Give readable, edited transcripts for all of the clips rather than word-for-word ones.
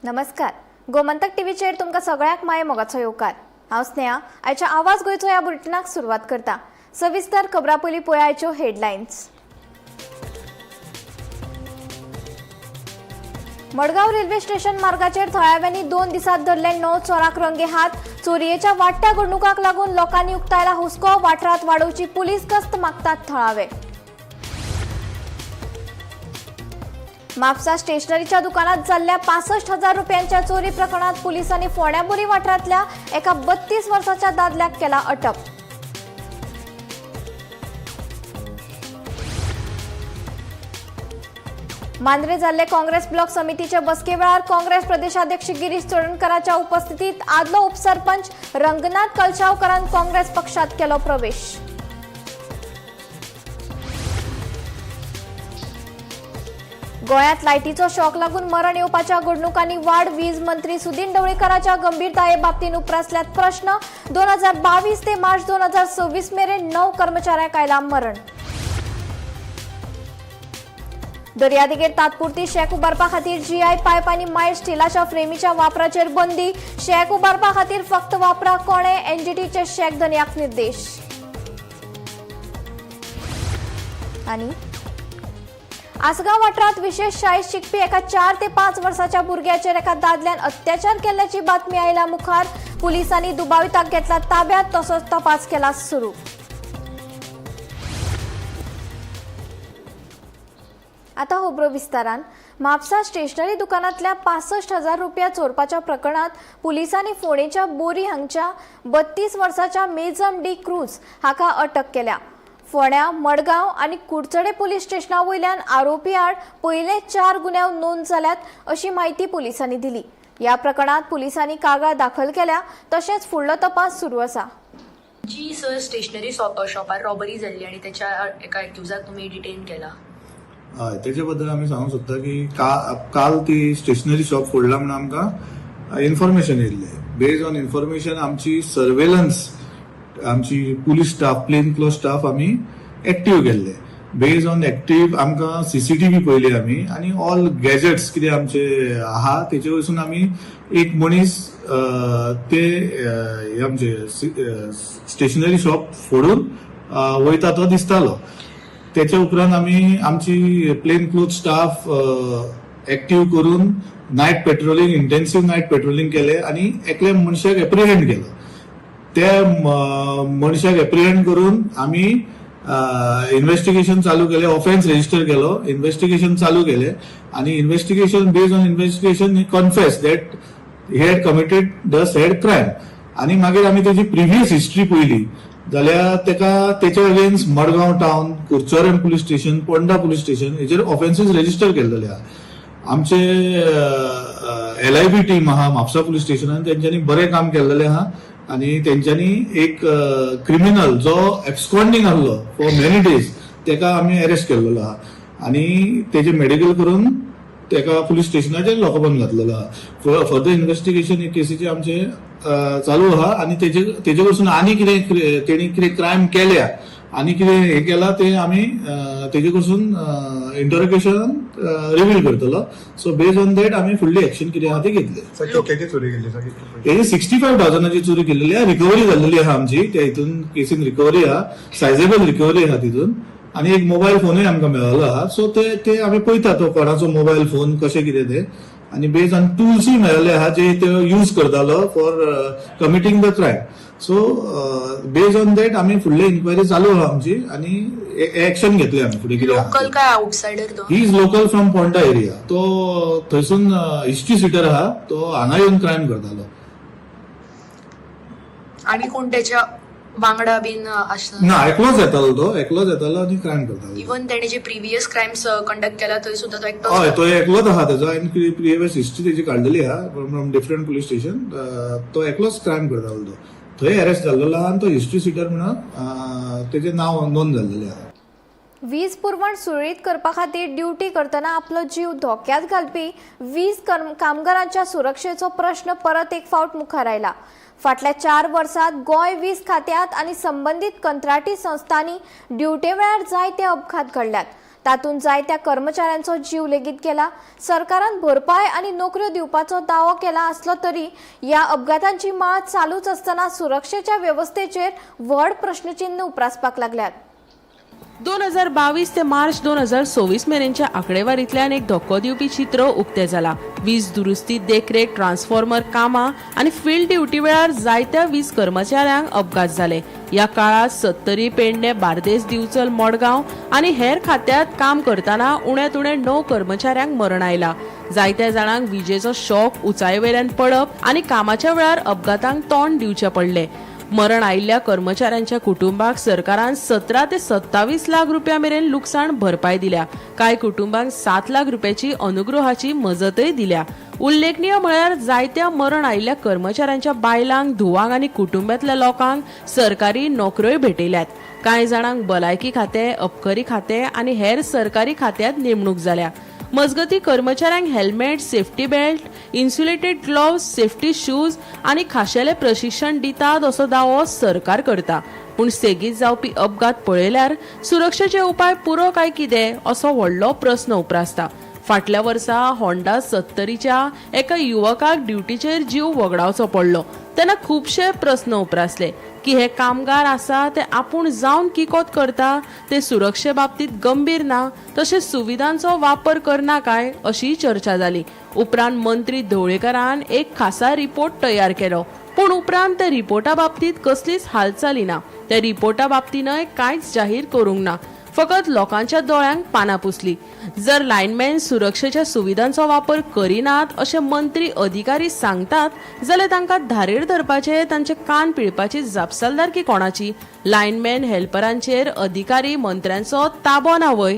नमस्कार, गोमंतक टीव्हीचेर तुमकां सगळ्यांक माये मोगाचो येवकार. हांव स्नेहा, आयच्या आवाज गोंयचो ह्या बुलेटिनाक सुरवात करता. सविस्तर खबरां पयलीं पळया आयच्यो हेडलायन्स. मडगांव रेल्वे स्टेशन मार्गाचेर थळाव्यांनी 2 दिसांत धरले 9 चोरांक रंगे हात. चोरयेच्या वाडट्या घडणुकांक लागून लोकांनी उक्तायला हुस्को. वाठारांत वाडोवची पुलीस गस्त मागतात थळावे. म्हापसा स्टेशनरीच्या दुकानात जाल्ल्या 65,000 रुपयांच्या चोरी प्रकरणात पुलिसांनी फोंड्याबोरी वाठारांतल्या एका 32 वर्साच्या दादल्याक केला अटक. मांद्रे जाल्ले काँग्रेस ब्लॉक समितीच्या बसके वेळार काँग्रेस प्रदेशाध्यक्ष गिरीश चोडणकराच्या उपस्थितीत आदलो उपसरपंच रंगनाथ कलशावकरान काँग्रेस पक्षात केलो प्रवेश. गोंयांत लायटीचो शॉक लागून मरण येवपाच्या घडणुकांनी वाड. वीज मंत्री सुदिन ढवळीकराच्या गंभीरताये बाबतीत उप्रासल्यात प्रश्न. 2022 ते मार्च 2026 मेरेन 9 कर्मचाऱ्यांक आयला मरण. दर्यादेगेर तात्पुरती शॅक उबारपा खातीर जीआय पायप आनी मायल्ड स्टिलाच्या फ्रेमीच्या वापराचेर बंदी. शॅक उबारपा खातीर फक्त वापरा कोणे एनजीटीचे शॅक धनयाक निर्देश. आनी आसगांव वाठारांत विशेष शाळेत शिकपी एका 4 ते 5 वर्साच्या भुरग्याचेर एका दादल्यान अत्याचार केल्ल्याची बातमी आयल्या मुखार पुलिसांनी दुबाविताक घेतला ताब्यात, तसोच तपास केला सुरू. आता खबरो विस्तारान. म्हापसा स्टेशनरी दुकानांतल्या 65,000 रुपया चोरपाच्या प्रकरणात पुलिसांनी फोंडेच्या बोरी हांगच्या 32 वर्साच्या मेजम डी क्रूज हाका अटक केल्या. फोंड्या, मडगांव आनी कुडचडे पुलीस स्टेशना वयल्यान आरोपी आड पयले 4 गुन्यांव नोंद जाल्यात अशी म्हायती पुलिसांनी दिली. ह्या प्रकरणात पुलिसांनी कागाळ दाखल केल्या, तशेंच फुडलो तपास सुरू आसा. जी सर स्टेशनरी शॉपार रॉबरी जाल्ली आणि त्याच्या एका एक्युजाक तुम्ही डिटेन केला. हय, तेजे बद्दल आमी सांगूंक सोदता की काल ती स्टेशनरी शॉप फोडला म्हणून आमकां इन्फॉर्मेशन येयल्लें. बेज ऑन इन्फॉर्मेशन आमची सर्वेलन्स, आमची police staff, plain cloth staff आमी एक्टीव केल्ले. बेज ऑन एक्टीव आमकां सीसीटीव्ही पळयली आमी आनी ऑल गॅजेट्स कितें आमचे आहा तेचे वयसून आमी एक मनीस ते आमचे स्टेशनरी शॉप फोडून वयता तो दिसतालो. त्याच्या उपरांत आमी आमची प्लेन क्लोथ स्टाफ एक्टीव करून night patrolling, intensive night patrolling केले आनी एकल्या मनशाक एप्रिहेंड केलो. त्या मनशाक एप्रिहेंड करून आमी इन्व्हेस्टिगेशन चालू केले, ऑफेन्स रजिस्टर केलो, इन्व्हेस्टिगेशन चालू केले आनी investigation based on investigation he confess that he had committed the said crime. आनी मागीर आमी तेजी प्रिवियस हिस्ट्री पळयली जाल्यार तेका तेच्या against Madgaon town, Curchorem police station, Ponda police station हेजेर ऑफेन्सीस रजिस्टर केल्लेले आहा. आमचे एलआयबी टीम आहा म्हापसा पुलीस स्टेशनान, तेंच्यांनी बरें काम केल्लेलें आहा आनी तेंच्यांनी एक क्रिमिनल जो एब्सकॉन्डिंग आहलो फॉर मेनी डेज तेका आमी अरेस्ट केल्लेलो आहा आनी तेजे मेडिकल करून तेका पुलीस स्टेशनाचेर लॉकअपान घातलेलो आहा. फर्दर इन्व्हेस्टिगेशन हे केसीचे आमचे चालू आहा आनी तेजे कडसून आनी कितें तेणी कितें क्रायम केल्या आनी कितें हे केला ते आमी तेजे कडसून इंटरोगेशन रिवील करतलो. सो बेज ऑन that आमी फुडली एक्शन कितें आहा ती घेतली. कितक्याची चोरी केल्ली सर? हेजी 65,000 चोरी केल्लेली आहा. रिकवरी जाल्लेली आहा आमची त्या हितून केसीन रिकवरी आहा, सायजेबल रिकवरी आहा तितून आनी एक मोबायल फोनूय आमकां मेळ्ळो आहा. सो ते आमी पळयता तो कोणाचो मोबायल फोन कशें कितें ते आनी बेज ऑन टुल्सूय मेळ्ळे आहा जे ते यूज करतालो for committing the crime. So based on that आमी फुडली इन्क्वायरी चालू आहा आमची आनी एक्शन घेतले आमी फुडें कितें आहा लोकल तें. काय आउटसायडर तो? He is local from Ponda area. तो थंयसून हिस्ट्री सिटर आहा, तो हांगा येवन क्रायम करतालो. आणि कोण त्याच्या वांगडा बीन आसना? ना, एकलोच येतालो, तो एकलोच येतालो आनी क्रायम करतालो. इवन त्याने जे प्रिव्हियस क्राईम्स कंडक्ट केला थंय सुद्धा तो एकटोच? हय, तो एकलोच आहा. तेजो हांवें प्रिवियस हिस्ट्री तेजी काडलेली आहा फ्रॉम डिफरंट पुलीस स्टेशन. तो एकलोच क्रायम करतालो. तो थंय अरेस्ट जाल्लेलो आहा आनी तो हिस्ट्री सिटर म्हणून तेजें नांव नोंद जाल्लेलें आहा. वीज पुरवण सुरळीत करपा खातीर ड्युटी करतना आपलो जीव धोक्यात घालपी वीज कामगारांच्या सुरक्षेचो प्रश्न परत एक फावट मुखार आयला. फाटल्या 4 वर्सांत गोंय वीज खात्यांत आनी संबंदीत कंत्राटी संस्थांनी ड्युटे वेळार जायते अपघात घडल्यात. तातूंत जायत्या कर्मचाऱ्यांचो जीव लेगीत गेला. सरकारान भरपाय आनी नोकऱ्यो दिवपाचो दावो केला आसलो तरी ह्या अपघातांची माळ चालूच आसतना सुरक्षेच्या वेवस्थेचेर व्हड प्रश्नचिन्ह उप्रासपाक लागल्यात. 2022 ते मार्च 2026 मेरेनच्या आंकडेवारींतल्यान एक धक्को दिवपी चित्र उक्तें जाला. वीज दुरुस्ती, देखरेख, ट्रान्सफॉर्मर कामां आनी फील्ड ड्युटी वेळार जायत्या वीज कर्मचाऱ्यांक अपघात जाले. ह्या काळांत सत्तरी, पेडणे, बार्देस, दिवचल, मडगांव आनी हेर खात्यांत काम करतना उण्यांत उणे 9 कर्मचाऱ्यांक मरण आयला. जायत्या जाणांक विजेचो शॉक, उंचाये वयल्यान पडप आनी कामाच्या वेळार अपघातांक तोंड दिवचें पडलें. मरण आयिल्ल्या कर्मचाऱ्यांच्या कुटुंबाक सरकारान 17 ते 27 लाख रुपया मेरेन लुकसाण भरपाय दिल्या. कांय कुटुंबांक 7 लाख रुपयाची अनुग्रहाची मजतय दिल्या. उल्लेखनीय म्हळ्यार जायत्या मरण आयिल्ल्या कर्मचाऱ्यांच्या बायलांक, धुवांक आनी कुटुंबांतल्या लोकांक सरकारी नोकऱ्योय भेटयल्यात. कांय जाणांक भलायकी खातें, अबकारी खातें आनी हेर सरकारी खात्यांत नेमणूक जाल्या. मजगती कर्मचाऱ्यांक helmet, safety belt, insulated gloves, safety shoes आनी खाशेलें प्रशिक्षण दितात असो दावो सरकार करता. पूण सेगीत जावपी अपघात पळयल्यार सुरक्षेचे उपाय पुरो काय कितें असो व्हडलो प्रस्न उप्रासता. फाटल्या वर्सा होंडा सत्तरीच्या एका युवकाक ड्युटीचेर जीव वगडावचो पडलो तेन्ना खुबशे प्रस्न उप्रासले की हे कामगार आसा ते आपूण जावन किकोत करता, ते सुरक्षे बाबतीत गंभीर ना, तशेंच सुविधांचो वापर करना काय अशी चर्चा जाली. उपरांत मंत्री ढवळीकारान एक खासा रिपोर्ट तयार केलो, पूण उपरांत त्या रिपोर्टा बाबतीत कसलीच हालचाली ना. त्या रिपोर्टा बाबतीनय कांयच जाहीर करूंक ना, फकत लोकांच्या दोळ्यांक पानां पुसली. जर लायनमॅन सुरक्षेच्या सुविधांचो वापर करिनात अशें मंत्री अधिकारी सांगतात जाल्यार तांकां धारेर धरपाचे, तांचे कान पिळपाची जापसालदारकी कोणाची? लायनमॅन हेल्परांचेर अधिकारी मंत्र्यांचो ताबो ना व्हय?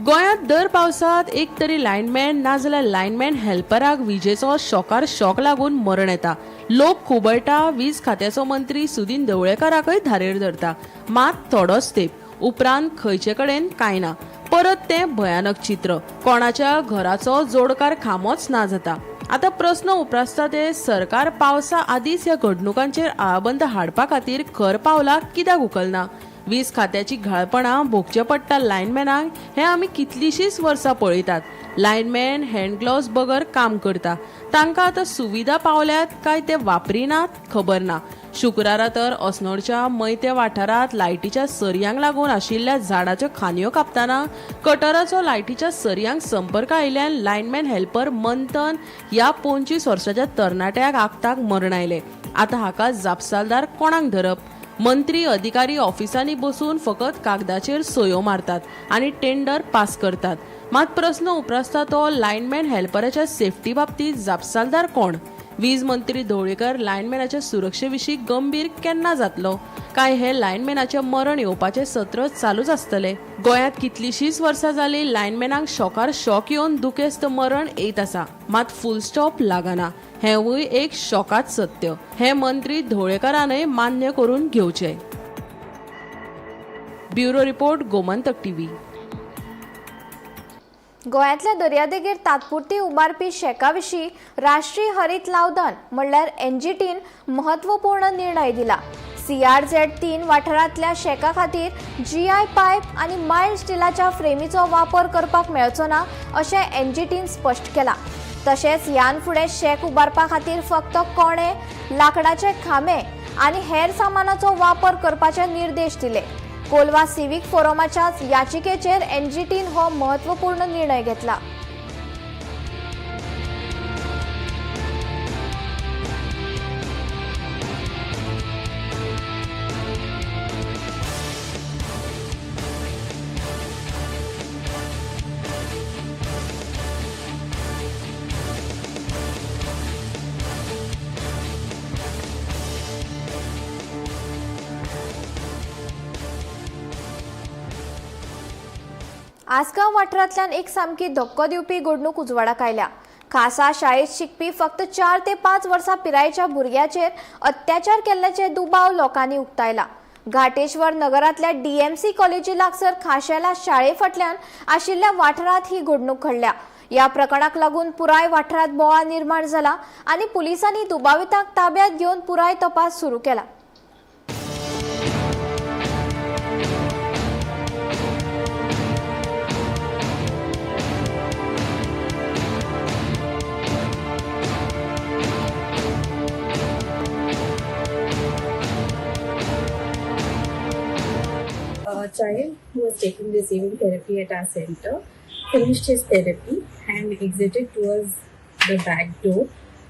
गोंयांत दर पावसांत एक तरी लायनमॅन नाजाल्यार लायनमॅन हेल्पराक विजेचो शॉकार शॉक लागून मरण येता. लोक खुबळटा. वीज खात्याचो मंत्री सुदीन ढवळेकाराकय धारेर धरता, मात थोडोच तेंप उपरांत खंयचे कडेन कांय ना. परत तें भयानक चित्र, कोणाच्या घराचो जोडकार खांबोच ना जाता. आतां प्रस्न उप्रासता ते सरकार पावसा आदींच ह्या घडणुकांचेर आळाबंद हाडपा खातीर खर पावलां कित्याक उखलना? वीज खात्याची घाळपणां भोगचें पडटा लायनमॅनांक हें आमी कितलींशींच वर्सां पळयतात. लायनमॅन हँड ग्लोव्स बगर काम करता, तांकां आतां सुविधा पावल्यात काय ते वापरिनात खबर ना. शुक्रारा तर अस्नोडच्या मयते वाठारांत लायटीच्या सरयांक लागून आशिल्ल्या झाडाच्यो खांदयो कापतना कटराचो लायटीच्या सरयांक संपर्क आयिल्ल्यान लायनमॅन हेल्पर मंथन ह्या 25 वर्साच्या तरणाट्याक आगताक मरण आयलें. आतां हाका जापसालदार कोणाक धरप? मंत्री अधिकारी ऑफिसांनी बसून फकत कागदाचेर सयो मारतात आनी टेंडर पास करतात. मात प्रस्न उप्रासता तो लायनमॅन हेल्पराच्या सेफ्टी बाबतीत जापसालदार कोण? वीज मंत्री ढवळीकर लायनमॅनाच्या सुरक्षे विशीं गंभीर केन्ना जातलो? काय हे लायनमॅनाचें मरण येवपाचें सत्र चालूच आसतलें? गोंयांत कितलींशींच वर्सां जालीं लायनमॅनांक शॉकार शॉक येवन दुखेस्त मरण येत आसा, मात फूल स्टॉप लागना. हेंवूय एक शॉकात सत्य. हें मंत्री ढवळेकारानय मान्य करून घेवचें. Bureau report, Gomantak TV. गोंयांतल्या दर्यादेगेर तात्पुरती उबारपी शेका विशीं राष्ट्रीय हरीत लावदान म्हणल्यार एनजीटीन महत्वपूर्ण निर्णय दिला. सीआरझेड 3 वाठारांतल्या शेका खातीर जीआय पायप आनी मायल्ड स्टिलाच्या फ्रेमीचो वापर करपाक मेळचो ना अशें एनजीटीन स्पश्ट केलां. तशेंच ह्यान फुडें शेक उबारपा खातीर फक्त कोणे, लांकडाचे खांबे आनी हेर सामानाचो वापर करपाचे निर्देश दिले. कोलवा सिव्हिक फोरमाच्या याचिकेचेर एनजीटीन हो महत्वपूर्ण निर्णय घेतला. आसगांव वाठारांतल्यान एक सामकी धक्को दिवपी घडणूक उजवाडाक आयल्या. खासा शाळेंत शिकपी फक्त 4 ते 5 वर्सां पिरायेच्या भुरग्याचेर अत्याचार केल्ल्याचे दुबाव लोकांनी उक्तायला. घाटेश्वर नगरांतल्या डीएमसी कॉलेजी लागसर खाशेल्या शाळे फाटल्यान आशिल्ल्या वाठारांत ही घडणूक घडल्या. ह्या प्रकरणाक लागून पुराय वाठारांत बोवाळ निर्माण जाला आनी पुलिसांनी दुबावितांक ताब्यांत घेवन पुराय तपास सुरू केला. child who was taking receiving therapy at our center finished his therapy and exited towards the back door,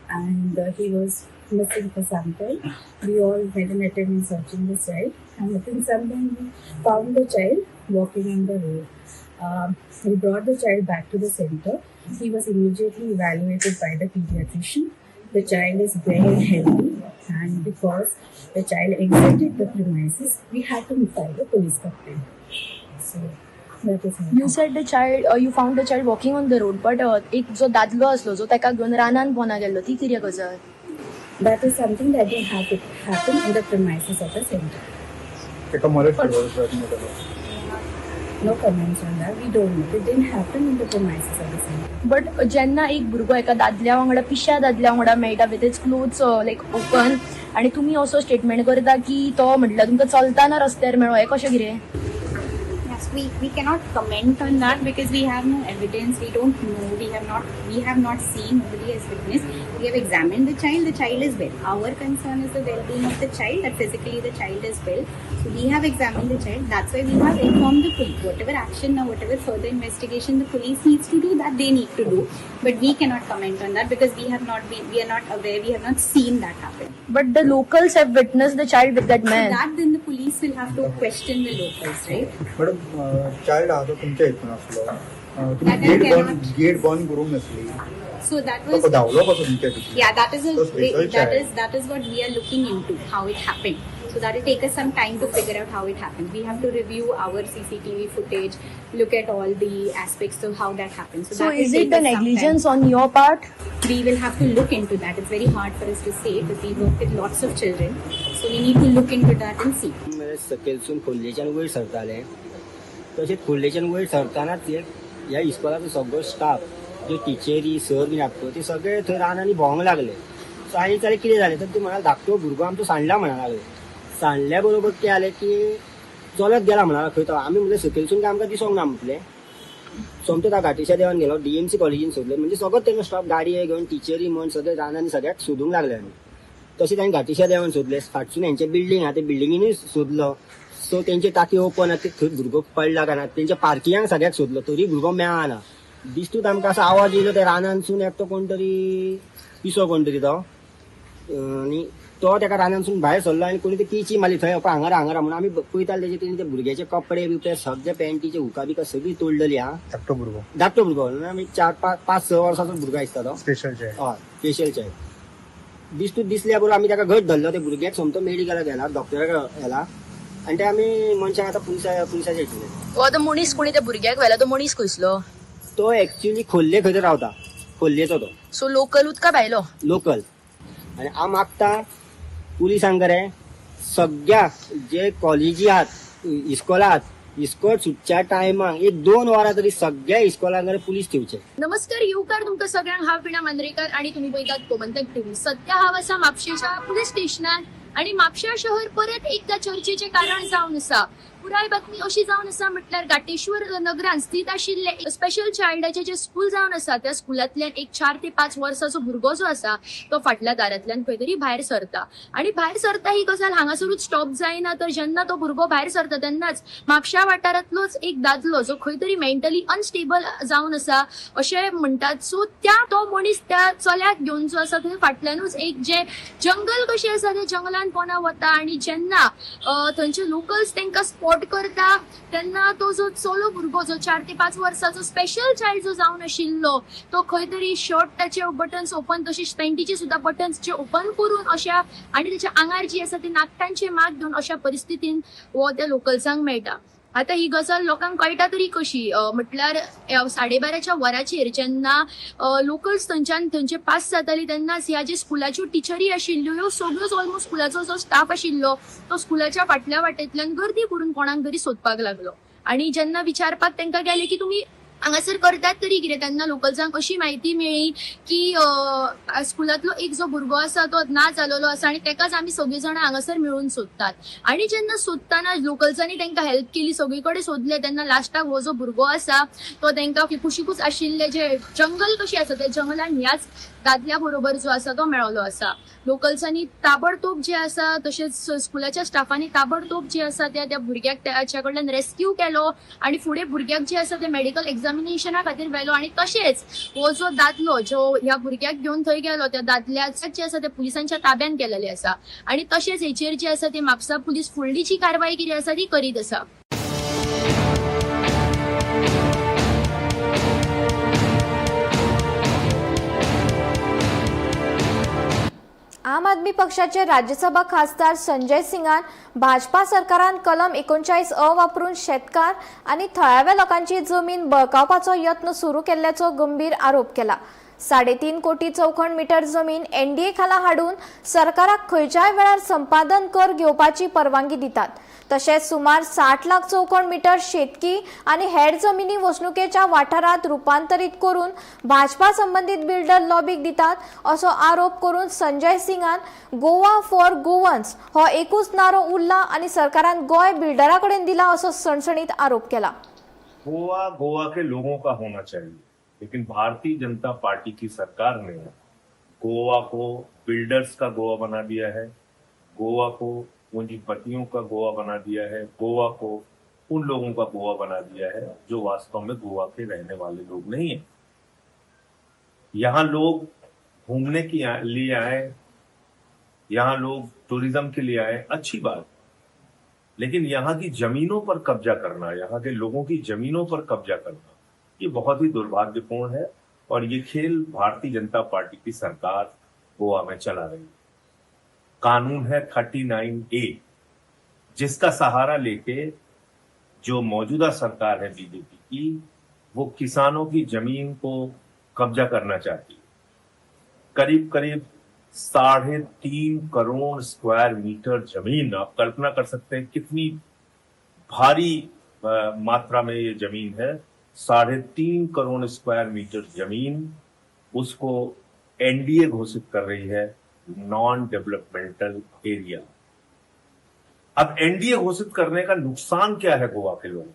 and he was missing for some time. We all made an attempt in searching the child, and within some time we found the child walking on the road. We brought the child back to the center. He was immediately evaluated by the pediatrician. The child is well healthy, and because the child exited the premises, we had to file a police complaint. So that is how. You said the child, you found the child walking on the road, but एक जो दादलो आसलो जो ताका घेवन रानान पोना गेल्लो, ती कितें गजाल? That is something that didn't happen in the premises of the center. ताका मरत करपाचो प्रयत्न केलो. No comments on that. We don't know. It didn't happen in the premises of the center. But जेन्ना एक भुरगो एका दादल्या वांगडा, पिश्या दादल्या वांगडा मेळटा with his clothes like open, आनी तुमी असो स्टेटमेंट करता की तो म्हटल्यार तुमकां चलतना रस्त्यार मेळ्ळो, हें कशें कितें? Yes, we cannot comment on that because we have no evidence. We don't know. We have not seen. Nobody has witnessed. We have examined the child. The child is well. Our concern is the well-being of the child. That physically the child is well. So we have examined the child. That's why we have informed the police. Whatever action or whatever further investigation the police needs to do, that they need to do. But we cannot comment on that because we have not been. We are not aware. We have not seen that happen. But the locals have witness the child with that So man. that then the police will have to question the locals, right? Madam, child आहा तो तुमच्या हितून आसलो, तुमी That I gate बंद cannot- gate बंद करूंक नासली, So that तो was. धांवलो कसो तुमच्या भितर? Yeah, that is a So special that child. is that is what we are looking into, how it happened. So that will take us some time to figure out how it happened. We have to review our CCTV footage, look at all the aspects of how that happened. So, so that will is it take the us some time. Negligence on your part? We will have to look into that. It's very hard for us to say because we work with lots of children. So we need to look into that and see. म्हळ्यार सकयलसून खोल्लेच्यान वयर सरताले, तशेंच खोल्लेच्यान वयर सरतानाच एक ह्या इस्कोलाचो सगळो staff, ज्यो टिचरी सर बीन आसा पळय, ते सगळे थंय रानांनी भोंवंक लागले. सो आनी जाल्यार कितें जालें तर ते म्हणाले धाकटो भुरगो आमचो सांडला म्हणा लागले. सांडल्या बरोबर कितें जालें की चलत गेला म्हणा खंय तो. आमी म्हणलें सकयलसून काय आमकां दिसोंक ना म्हटलें. सोमतो त्या घाटेच्या देवान गेलो, डीएमसी कॉलेजीन सोदलें, म्हणजे सगळो तेंचो स्टाफ गाडये घेवन टिचरी म्हण सगळे रानांनी सगळ्याक सोदूंक लागले. आमी तशें तांणी घाटेच्या देवान सोदलें, फाटसून हेंचे बिल्डींग आहा ते बिल्डिंगेनूय सोदलो. सो तेंचे टाकी ओपन आहा ते थंय भुरगो पडला काय ना, तेंच्या पार्किंगाक सगळ्याक सोदलो तरी भुरगो मेळना. दिस्तूच आमकां असो आवाज येयलो त्या रानांतसून एकटो कोण तरी पिसो कोण तरी तो, आनी तो तेका रानांतसून भायर सरलो आनी कोणी ते किची मारली थंय पळय हांगार हांगार म्हणून. आमी पळयताले तेजे तेणी ते भुरग्याचे कपडे बिपडे सगळे पॅन्टीचे हुका बिका सगळी तोडलेली आहा. धाकटो भुरगो? धाकटो भुरगो, आमी 4 5 6 वर्सांचो भुरगो आसता तो. Special child? हय, स्पेशल चायल्ड. दिस्तूच दिसल्या बरोबर आमी ताका घट धरलो, ते भुरग्याक सोमतो मेडिकलाक व्हेला, डॉक्टराक व्हेला आनी ते आमी मनशाक आतां पुलिसाच्या हितून. हो तो मनीस कोणी त्या भुरग्याक व्हेला तो मनीस खंयसलो? तो एक्च्युली खोल्ले खंय तरी रावता, खोल्लेचो तो. सो लोकल उदका भायलो? लोकल. आनी हांव मागता पुलिसांक रे सगळ्या जे कॉलेजी आहात, इस्कोला आहात, इस्कोल सुटच्या टायमाक 1-2 वरां तरी सगळ्या इस्कोलांक रे पुलीस ठेवचे. नमस्कार, येवकार तुमकां सगळ्यांक. हांव पिणा मांद्रेकर आणि तुम्ही पळयतात गोमंतक टीव्ही. सध्या हांव आसा म्हापशेच्या पुलीस स्टेशनार आणि म्हापशा शहर परत एकदा चर्चेचें कारण जावन आसा. पुराय बातमी अशी जावन आसा म्हटल्यार घाटेश्वर नगरान स्थित आशिल्ले स्पेशल चायल्डाचें जें स्कूल जावन आसा त्या स्कुलांतल्यान एक 4 ते 5 वर्साचो भुरगो जो आसा तो फाटल्या दारांतल्यान खंय तरी भायर सरता आणि भायर सरता ही गजाल हांगासरूच स्टॉप जायना, तर जेन्ना तो भुरगो भायर सरता तेन्नाच म्हापशा वाठारांतलोच एक दादलो जो खंय तरी मेंटली अनस्टेबल जावन आसा अशें म्हणटात. सो त्या तो मनीस त्या चल्याक घेवन जो आसा थंय फाटल्यानूच एक जें जंगल कशें आसा त्या जंगलान पोना वता आणि जेन्ना थंयचे लोकल्स तांकां स्पॉट करता तेन्ना तो जो चलो भुरगो जो 4 ते 5 वर्साचो स्पेशल चायल्ड जो जावन आशिल्लो तो खंय तरी शर्ट ताचे बटन्स ओपन, तशीच पॅन्टीचे सुद्दां बटन्स जे ओपन करून अशा आनी ताच्या आंगार जी आसा ती नाखटांचे माग घेवन अशा परिस्थितीन हो त्या लोकल्सांक मेळटा. आतां ही गजाल लोकांक कळटा तरी कशी, म्हटल्यार 12:30च्या वराचेर जेन्ना लोकल्स थंयच्यान थंयचे पास जाताली तेन्नाच ह्या जे स्कुलाच्यो टिचरी आशिल्ल्यो ह्यो सगळ्योच ऑलमोस्ट स्कुलाचो जो स्टाफ आशिल्लो तो स्कुलाच्या फाटल्या वाटेंतल्यान गर्दी करून कोणाक तरी सोदपाक लागलो. आणि जेन्ना विचारपाक तांकां गेले की तुमी हांगासर करतात तरी कितें तेन्ना लोकल्सांक अशी म्हायती मेळ्ळी की स्कुलांतलो एक जो भुरगो आसा तो ना जालेलो आसा आनी तेकाच आमी सगळीं जाणां हांगासर मेळून सोदतात. आनी जेन्ना सोदतना लोकल्सांनी तांकां हेल्प केली, सगळी कडेन सोदले, तेन्ना लास्टाक हो जो भुरगो आसा तो तांकां कुशीकूच आशिल्ले जे जंगल कशी आसा त्या जंगलान ह्याच दादल्या बरोबर जो आसा तो मेळ्ळो आसा. लोकल्सांनी ताबडतोब जे आसा तशेंच स्कुलाच्या स्टाफांनी ताबडतोब जे आसा त्या त्या भुरग्याक ताच्या कडल्यान रेस्क्यू केलो आनी फुडें भुरग्याक जे आसा ते मेडिकल एग्जामिनेशना खातीर व्हेलो. आनी तशेंच हो जो दादलो जो ह्या भुरग्याक घेवन थंय गेलो त्या दादल्याक जे आसा ते पुलिसांच्या ताब्यान केलेले आसा. आनी तशेंच हेचेर जे आसा ते म्हापसा पुलीस फुडली जी कारवाय कितें आसा ती करीत आसा. आम आदमी पक्षाचे राज्यसभा खासदार संजय सिंगान भाजपा सरकारान कलम 39 अ वापरून शेतकार आनी थळाव्या लोकांची जमीन बळकावपाचो यत्न सुरू केल्ल्याचो गंभीर आरोप केला. 3.5 कोटी चौखण मीटर जमीन एनडीए खाला हाडून सरकाराक खंयच्याय वेळार संपादन कर घेवपाची परवानगी दितात. तशेंच सुमार 60 लाख चौखण मीटर शेतकी आनी हेर जमिनी वसणुकेच्या वाठारांत रुपांतरीत करून भाजपा संबंदीत बिल्डर लॉबीक दितात असो आरोप करून संजय सिंगान गोवा फॉर गोवन्स हो एकूच नारो उरला आनी सरकारान गोंय बिल्डरा कडेन दिला असो सणसणीत आरोप केला. गोवा गोवा के लोगों का होना चाहिए, लेकिन भारतीय जनता पार्टी की सरकार ने गोवा को बिल्डर्स का गोवा बना दिया है, गोवा को पूंजीपतियों का गोवा बना दिया है, गोवा को उन लोगों का गोवा बना दिया है जो वास्तव में गोवा के रहने वाले लोग नहीं है। यहाँ लोग घूमने के लिए आए, यहाँ लोग टूरिज्म के लिए आए, अच्छी बात, लेकिन यहाँ की जमीनों पर कब्जा करना, यहाँ के लोगों की जमीनों पर कब्जा करना, ये बहुत ही दुर्भाग्यपूर्ण है और ये खेल भारतीय जनता पार्टी की सरकार गोवा में चला रही है। कानून है 39A, जिसका सहारा लेके जो मौजूदा सरकार है बीजेपी की, वो किसानों की जमीन को कब्जा करना चाहती है। करीब करीब 3.5 करोड़ स्क्वायर मीटर जमीन, आप कल्पना कर सकते हैं कितनी भारी मात्रा में ये जमीन है। 3.5 करोड़ स्क्वायर मीटर जमीन उसको एनडीए घोषित कर रही है, नॉन डेवलपमेंटल एरिया। अब एनडीए घोषित करने का नुकसान क्या है गोवा के लोगों को?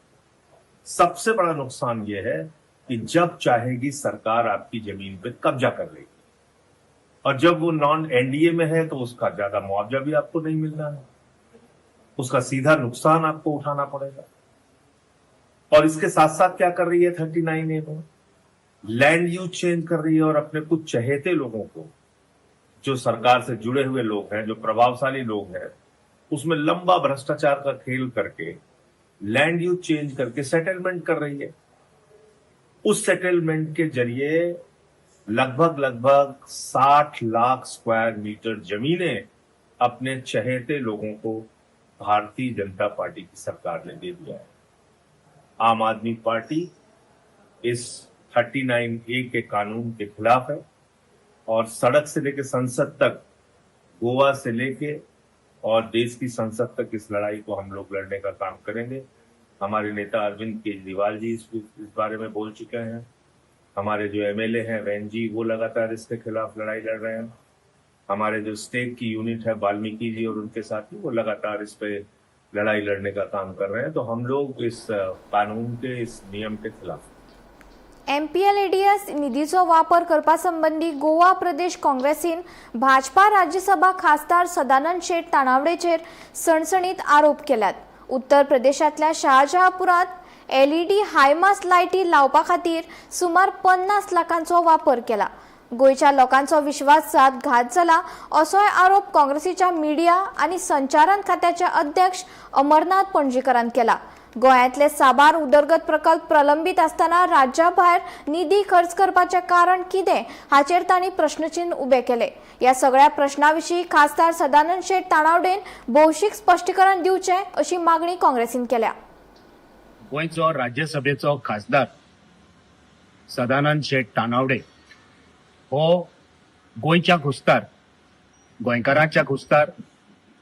सबसे बड़ा नुकसान यह है कि जब चाहेगी सरकार आपकी जमीन पे कब्जा कर लेगी, और जब वो नॉन एनडीए में है तो उसका ज्यादा मुआवजा भी आपको नहीं मिलना है, उसका सीधा नुकसान आपको उठाना पड़ेगा। और इसके साथ साथ क्या कर रही है 39A में, लैंड यूज चेंज कर रही है और अपने कुछ चहेते लोगों को, जो सरकार से जुड़े हुए लोग हैं, जो प्रभावशाली लोग हैं, उसमें लंबा भ्रष्टाचार का खेल करके लैंड यूज चेंज करके सेटलमेंट कर रही है। उस सेटलमेंट के जरिए लगभग लगभग 60 लाख स्क्वायर मीटर जमीनें अपने चहेते लोगों को भारतीय जनता पार्टी की सरकार ने दे दिया है। आम आदमी पार्टी इस 39A के कानून के खिलाफ है और सड़क से लेकर संसद तक, गोवा से लेके और देश की संसद तक इस लड़ाई को हम लोग लड़ने का काम करेंगे। हमारे नेता अरविंद केजरीवाल जी इस बारे में बोल चुके हैं, हमारे जो एमएलए हैं वैन जी, वो लगातार इसके खिलाफ लड़ाई लड़ रहे हैं, हमारे जो स्टेट की यूनिट है वाल्मीकि जी और उनके साथी, वो लगातार इस पे लड़ाई लड़ने का काम कर रहे हैं। तो हम लोग इस कानून के, इस नियम के खिलाफ। एमपीएलएडीएस निधीचो वापर करपा संबंदी गोवा प्रदेश काँग्रेसीन भाजपा राज्यसभा खासदार सदानंद शेट तानावडेचेर सणसणीत आरोप केल्यात. उत्तर प्रदेशांतल्या शाहजहापुरांत एलईडी हायमास लायटी लावपा खातीर सुमार 50 लाखांचो वापर केला. गोंयच्या लोकांचो विश्वासात घात जाला असोय आरोप काँग्रेसीच्या मिडिया आनी संचारण खात्याचे अध्यक्ष अमरनाथ पणजीकरान केला. गोंयांतले साबार उदरगत प्रकल्प प्रलंबीत आसतना राज्याभायर निधी खर्च करपाचें कारण कितें हाचेर तांणी प्रश्नचिन्न उबे केले. ह्या सगळ्या प्रश्ना विशीं खासदार सदानंद शेट तानावडेन भौशीक स्पश्टीकरण दिवचें अशी मागणी काँग्रेसीन केल्या. गोंयचो राज्यसभेचो खासदार सदानंद शेट तानावडे हो गोंयच्या घुस्तार, गोंयकारांच्या घुस्तार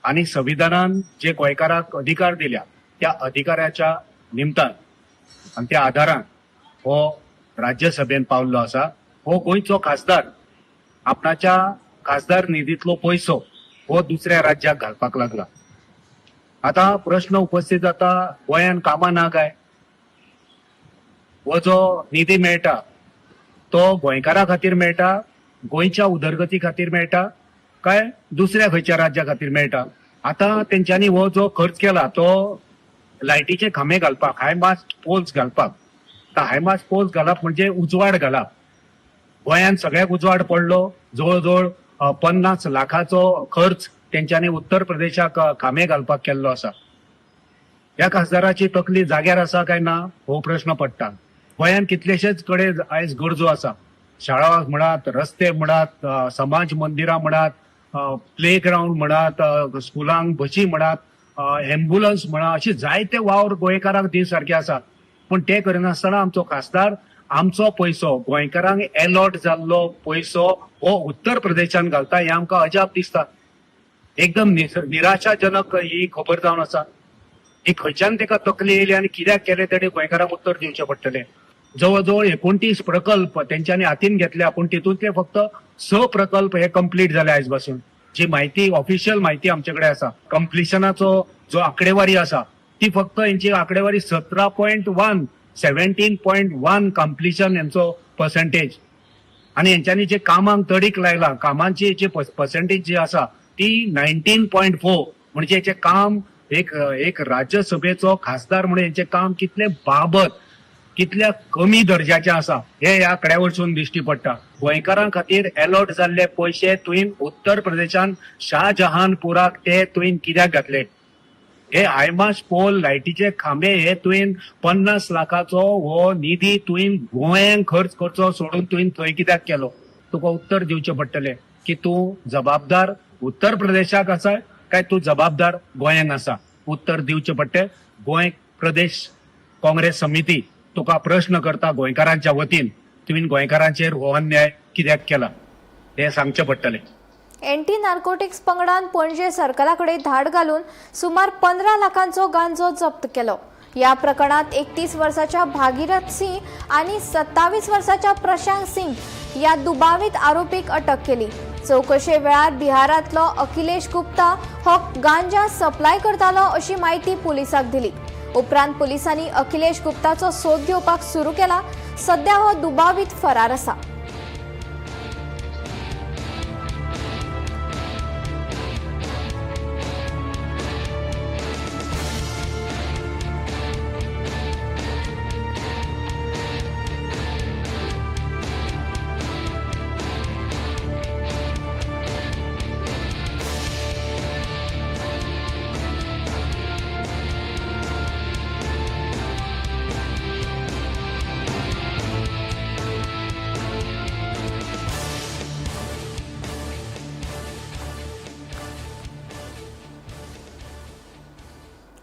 आनी संविधानान जे गोंयकाराक अधिकार दिल्या त्या अधिकाराच्या निमतान आनी त्या आधारान हो राज्यसभेन पावल्लो आसा. हो गोंयचो खासदार आपणाच्या खासदार निधींतलो पयसो हो दुसऱ्या राज्याक घालपाक लागला. आता प्रश्न उपस्थित जाता, गोंयान कामां ना काय? हो जो निधी मेळटा तो गोंयकारा खातीर मेळटा, गोंयच्या उदरगती खातीर मेळटा काय दुसऱ्या खंयच्या राज्या खातीर मेळटा? आता तेंच्यांनी हो जो खर्च केला तो लायटीचे खांबे घालपाक, हायमास्ट पोल्स घालपाक. आतां हायमास्ट पोल्स घालप म्हणजे उजवाड घालप. गोंयांत सगळ्याक उजवाड पडलो. जवळ जवळ 50 लाखाचो खर्च तेंच्यांनी उत्तर प्रदेशाक खांबे घालपाक केल्लो आसा. ह्या खासदाराची तकली जाग्यार आसा काय ना हो प्रश्न पडटा. गोंयांत कितलेशेच कडेन आयज गरजो आसा. शाळा म्हणात, रस्ते म्हणात, समाज मंदिरां म्हणात, प्ले ग्रावंड म्हणात, स्कुलांक बशी म्हणात, एम्बुलन्स म्हणा, अशी जायते वावर गोंयकारांक दी सारके आसा. पूण ते करिनासतना आमचो खासदार आमचो पयसो, गोंयकारांक एलॉट जाल्लो पयसो हो उत्तर प्रदेशान घालता हें आमकां अजाप दिसता. एकदम निराशाजनक ही खबर जावन आसा. ही खंयच्यान ताका तकली येयली आनी कित्याक केलें तेणें गोंयकारांक उत्तर दिवचें पडटलें. जवळ जवळ 29 प्रकल्प तेंच्यांनी हातीन घेतल्या, पूण तितूंतले फक्त 6 प्रकल्प हे कंप्लीट जाले आयज पासून. जी माहिती ऑफिशियल माहिती आमचे कडेन आसा, कंप्लिशनाचो जो आंकडेवारी आसा ती फक्त हेंची आंकडेवारी 17.1, 17.1 कंप्लिशन हेंचो पर्सेंटेज. आनी हेंच्यांनी जे कामांक तडीक लायला, कामांची जी पर्सेंटेज जी आसा ती 19.4. म्हणजे हेचें काम एक एक राज्यसभेचो खासदार म्हणून हेंचें काम कितलें बाबत, कितल्या कमी दर्जाचें आसा हे ह्या आंकड्या वरसून दिश्टी पडटा. गोंयकारां खातीर एलॉट जाल्ले पयशे तुवें उत्तर प्रदेशान शाहजहानपुराक ते तुवें कित्याक घातले? हे हायमास्ट पोल, लायटीचे खांबे हे तुवें 50 लाखाचो हो निधी तुवें गोंयांक खर्च करचो सोडून तुवें थंय कित्याक केलो? तुका उत्तर दिवचें पडटलें की तूं जबाबदार उत्तर प्रदेशाक आसा काय तूं जबाबदार गोंयांक आसा? उत्तर दिवचें पडटलें. गोंय प्रदेश काँग्रेस समिती तुका प्रश्न करता गोंयकारांच्या वतीन, तुवें गोंयकारांचेर हो अन्याय कित्याक केला हें सांगचें पडटलें. एंटी नार्कोटिक्स पंगडान पणजे सर्कला कडेन धाड घालून सुमार 15 लाखांचो गांजो जप्त केलो. ह्या प्रकरणात 31 वर्साच्या भागीरथ सिंह आनी 27 वर्साच्या प्रशांत सिंग ह्या दुबावीत आरोपीक अटक केली. चवकशे वेळार बिहारांतलो अखिलेश गुप्ता हो गांजा सप्लाय करतालो अशी म्हायती पुलिसांक दिली. उपरांत पुलिसांनी अखिलेश गुप्ताचो सोद घेवपाक सुरू केला. सध्या हो दुबावीत फरार आसा.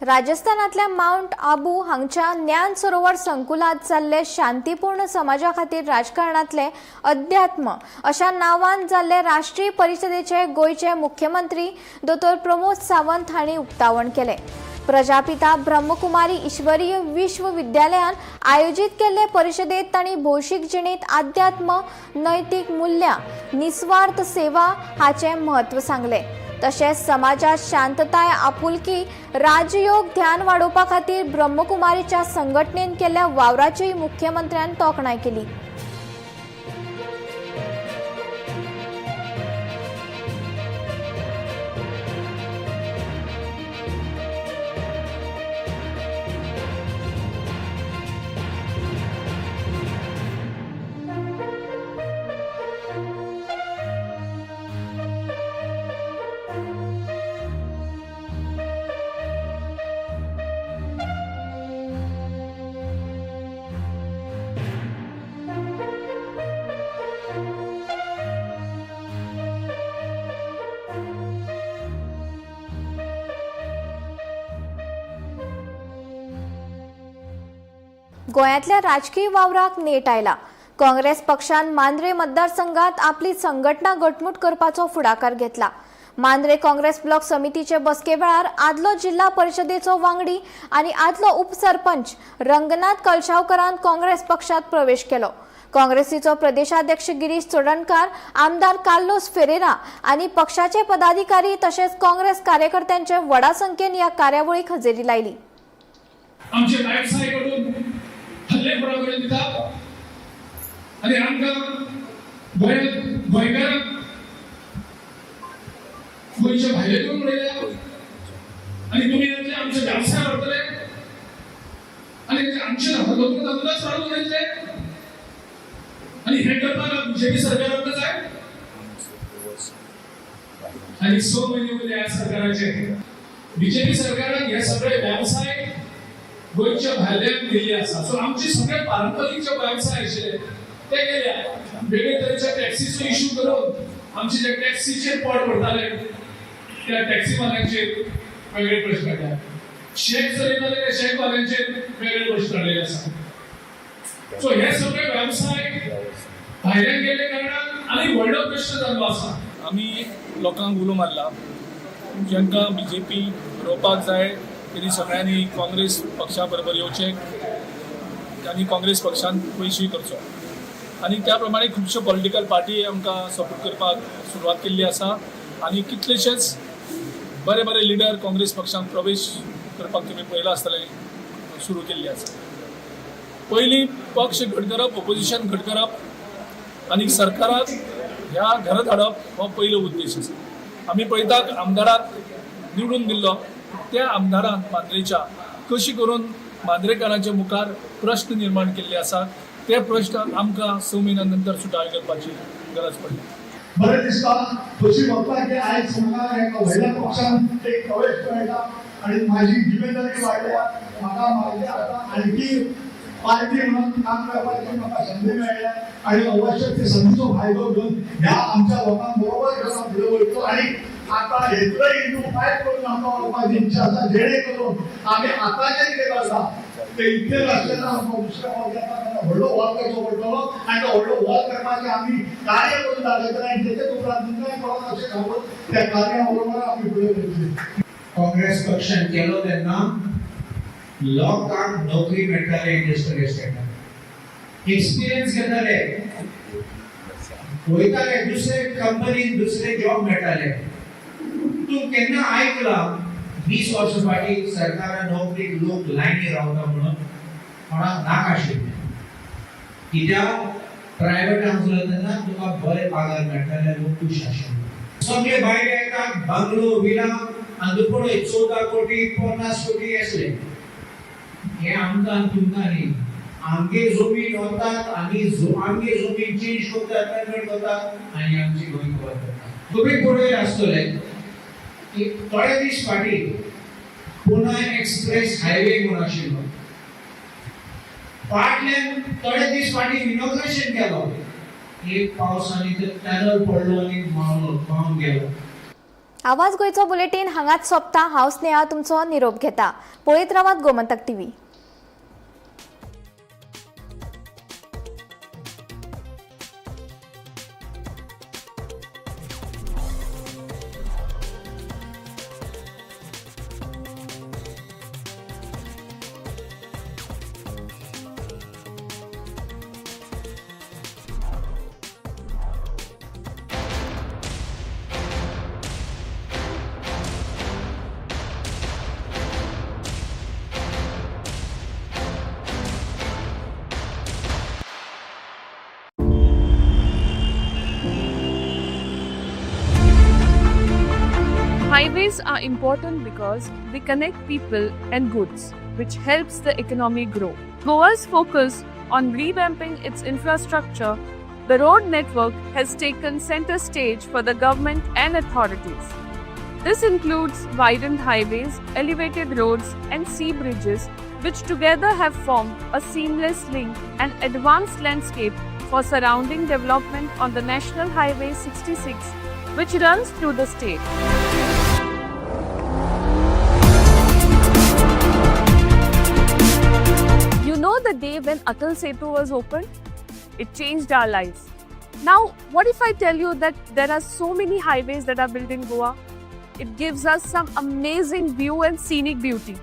राजस्थानांतल्या माउंट आबू हांगच्या ज्ञान सरोवर संकुलांत जाल्ले शांतीपूर्ण समाजा खातीर राजकारणांतले अध्यात्म अशा नांवान जाल्ले राष्ट्रीय परिशदेचे गोंयचे मुख्यमंत्री दोतोर प्रमोद सावंत हांणी उक्तावण केलें. प्रजापिता ब्रह्मकुमारी ईश्वरीय विश्व विद्यालयान आयोजीत केल्ले परिशदेंत तांणी भौशीक जिणेंत अध्यात्म, नैतीक मूल्यां, निस्वार्थ सेवा हाचें म्हत्व सांगलें. तशेंच समाजात शांतताय, आपुलकी, राजयोग ध्यान वाडोवपा खातीर ब्रह्मकुमारीच्या संघटनेन केल्ल्या वावराचीय मुख्यमंत्र्यान तोखणाय केली. गोंयांतल्या राजकीय वावराक नेट आयला. काँग्रेस पक्षान मांद्रे मतदारसंघात आपली संघटना घटमूट करपाचो फुडाकार घेतला. मांद्रे काँग्रेस ब्लॉक समितीचे बसके वेळार आदलो जिल्हा परिशदेचो वांगडी आनी आदलो उपसरपंच रंगनाथ कलशावकरान काँग्रेस पक्षात प्रवेश केलो. काँग्रेसीचो प्रदेशाध्यक्ष गिरीश चोडणकार, आमदार कार्लोस फेरेरा आनी पक्षाचे पदाधिकारी तशेंच काँग्रेस कार्यकर्त्यांचे व्हडा संख्येन ह्या कार्यावळीक हजेरी लायली. आमचे व्यवसाय करून हल्लेखोरा करून दितात आनी आमकां गोंयांत गोंयकारांक गोंयच्या भायले करून उडयल्या आनी तुमी येतले, आमचे व्यवसाय व्हरतले आनी आमचे हल्लो करून तातूंतच काडून उडयतले आनी हें करपाक बीजेपी सरकार आमकां जाय. आनी 6 म्हयने उरले ह्या सरकाराचे. बीजेपी सरकारान हे सगळे व्यवसाय गोंयच्या भायल्यान दिल्ले आसा. सो आमचे सगळे पारंपरीक जे व्यवसाय आशिल्ले ते गेल्या. वेगळे तरेच्या टॅक्सीचो इशू करून आमचे जे टॅक्सीचेर पोट भरताले त्या टॅक्सीवाल्यांचेर वेगळे प्रश्न काडल्या. शेक चलयताले त्या शेकवाल्यांचेर वेगळे प्रश्न काडलेले आसा. सो हे सगळे व्यवसाय भायल्यान गेल्ले कारणान आनी व्हडलो प्रश्न जाल्लो आसा. आमी लोकांक उलो मारला, जांकां बीजेपी रोवपाक जाय तेणी सगळ्यांनी काँग्रेस पक्षा बरोबर येवचें आनी काँग्रेस पक्षान पयशे करचो आनी त्या प्रमाणे खुबश्यो पॉलिटिकल पार्टी आमकां सपोर्ट करपाक सुरवात केल्ली आसा आनी कितलेशेच बरे बरे लिडर काँग्रेस पक्षांत प्रवेश करपाक तुमी पळयलां आसतलें, सुरू केल्ली आसा. पयलीं पक्ष घट करप, ओपोजिशन घट करप आनी सरकाराक ह्या घरा धाडप हो पयलो उद्देश आसा. आमी पळयतात आमदाराक निवडून दिल्लो त्या आमदारान मांद्रेच्या कशी करून मांद्रेकारांच्या मुखार प्रश्न निर्माण केल्ले आसा. ते प्रश्न आमकां 6 म्हयन्या नंतर सुटावे करपाची गरज पडली. बरें दिसता, खोशी भोगता की आयज म्हाका एका व्हडल्या पक्षान एक प्रवेश मेळटा आनी म्हाजी जिम्मेदारी वाडल्या. म्हाका म्हाजी आतां आणखी पार्टी म्हणून काम करपाची म्हाका संदी मेळ्ळ्या आनी अवश्य ते संदीचो फायदो घेवन ह्या आमच्या लोकांबरोबर घेवन हांव फुडें वयतलो आनी आतां हेतूय इंटू 5 करून आमकां वचपाची इच्छा आसा, जेणे करून आमी आतांचें कितें करता ते इतलें आसलें आमकां दुसऱ्या फावटी आतां तेन्ना व्हडलो हॉल करचो पडटलो आनी तो व्हडलो हॉल करपाचें आमी कार्य करून दाखयतले आनी तेचे उपरांत तुमकांय कळोन अशें सांगून त्या कार्या बरोबर आमी फुडें वयतले. काँग्रेस पक्षान केलो तेन्ना लोकांक नोकरी मेळटाले, इंडस्ट्रियल इस्टेटान एक्सपिरियन्स घेताले, वयताले दुसरे कंपनीन दुसरे जॉब मेळटाले. तूं केन्ना आयकला 20 वर्सां फाटीं सरकारान नोकरीक लोक लायनी रावता म्हणून? कोणाक नाका आशिल्लें, कित्याक प्रायवेट आसलो तेन्ना तुका बरे पगार मेळटाले, लोक खूश आशिल्ले. सगळे भायले येतात, बंगलो विला आनी तूं पळय 14 कोटी 50 कोटी आसले. हे आमकां आनी तुमकां न्ही, आमगे जमीन वतात आनी आमगे जमीन चेंज करतात, कन्वर्ट करतात आनी आमची गोंय कवर करतात. तुमी पळय आसतले की थोडे दीस फाटीं पुना एक्सप्रेस हायवे म्हूण आशिल्लो, फाटल्यान थोडे दीस फाटीं इनॉग्रेशन केलो, एक पावसांनी ते टनल पडलो आनी व्हांवन गेलो. आवाज गोंयचो बुलेटीन हांगाच सोंपता. हांव स्नेहा तुमचो निरोप घेता. पळयत रावात Gomantak TV. Highways are important because they connect people and goods, which helps the economy grow. Goa's focus on revamping its infrastructure, the road network has taken center stage for the government and authorities. This includes widened highways, elevated roads, and sea bridges, which together have formed a seamless link and advanced landscape for surrounding development on the National Highway 66, which runs through the state. You know the day when Atal Setu was opened? It changed our lives. Now, what if I tell you that there are so many highways that are built in Goa? It gives us some amazing view and scenic beauty.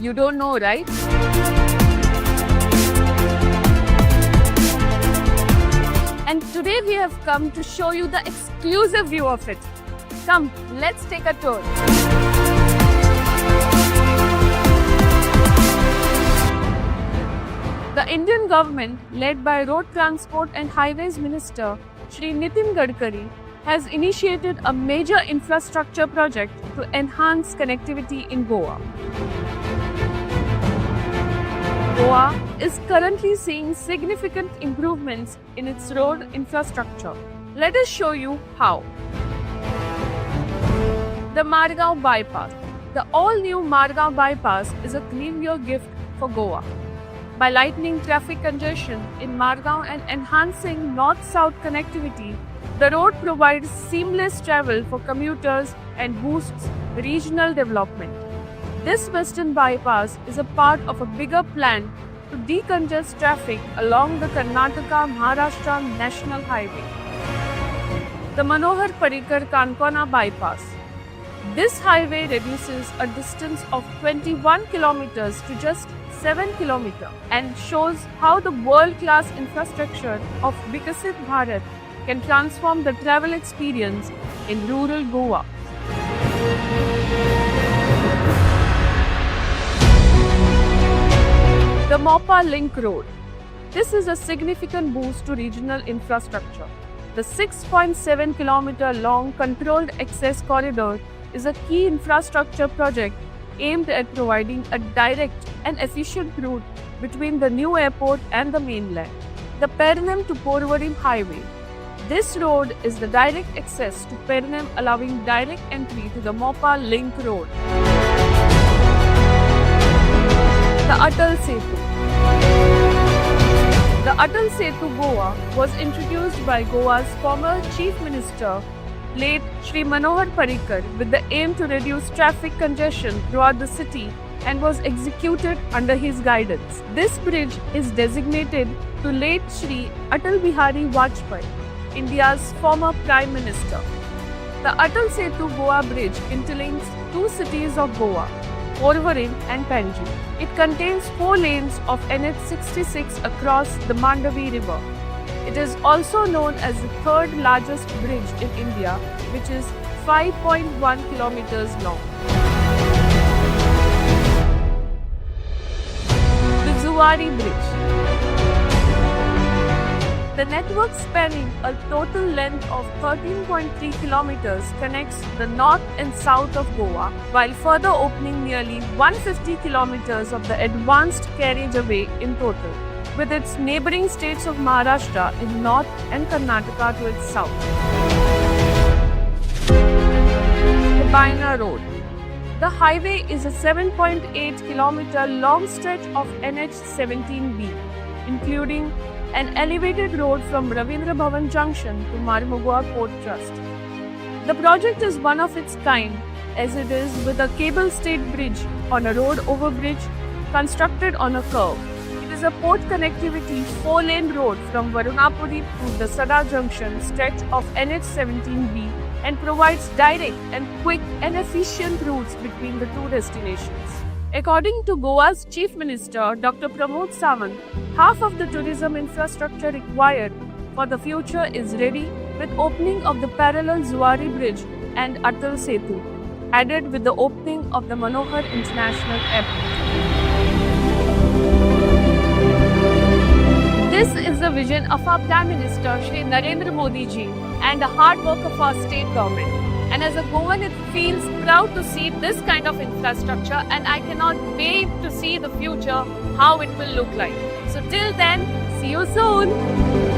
You don't know, right? And today we have come to show you the exclusive view of it. Come, let's take a tour. The Indian government, led by Road Transport and Highways Minister Shri Nitin Gadkari, has initiated a major infrastructure project to enhance connectivity in Goa. Goa is currently seeing significant improvements in its road infrastructure. Let us show you how. The Margao Bypass. The all-new Margao Bypass is a New Year gift for Goa. By lightening traffic congestion in Margao and enhancing north-south connectivity, the road provides seamless travel for commuters and boosts regional development. This western bypass is a part of a bigger plan to decongest traffic along the Karnataka-Maharashtra National Highway. The Manohar Parrikar Kankona Bypass. This highway reduces a distance of 21 kilometers to just 7 kilometers and shows how the world-class infrastructure of Viksit Bharat can transform the travel experience in rural Goa. The Mopa Link Road. This is a significant boost to regional infrastructure. The 6.7 kilometer long controlled access corridor is a key infrastructure project aimed at providing a direct and efficient route between the new airport and the mainland. The Pernem to Porvorim Highway. This road is the direct access to Pernem, allowing direct entry to the Mopa Link Road. The Atal Setu. The Atal Setu Goa was introduced by Goa's former Chief Minister, late Shri Manohar Parrikar, with the aim to reduce traffic congestion throughout the city and was executed under his guidance. This bridge is designated to late Shri Atal Bihari Vajpayee, India's former Prime Minister. The Atal Setu Goa Bridge interlinks two cities of Goa, Porvorim and Panjim. It contains 4 lanes of NH66 across the Mandavi River. It is also known as the third largest bridge in India, which is 5.1 kilometers long. The Zuari Bridge. The network, spanning a total length of 13.3 kilometers, connects the north and south of Goa, while further opening nearly 150 kilometers of the advanced carriageway in total, with its neighboring states of Maharashtra in north and Karnataka to its south. The Baina Road. The highway is a 7.8 kilometer long stretch of NH17B, including an elevated road from Ravindra Bhavan Junction to Marmugao Port Trust. The project is one of its kind, as it is with a cable state bridge on a road overbridge constructed on a curve. It is a port connectivity 4-lane road from Varunapuri to the Sada Junction stretch of NH17B and provides direct and quick and efficient routes between the two destinations. According to Goa's Chief Minister, Dr. Pramod Sawant, half of the tourism infrastructure required for the future is ready with opening of the parallel Zuari Bridge and Atal Setu, added with the opening of the Manohar International Airport. This is the vision of our Prime Minister, Shri Narendra Modi ji, and the hard work of our state government. And as a Goan, it feels proud to see this kind of infrastructure, and I cannot wait to see the future, how it will look like. So till then, see you soon.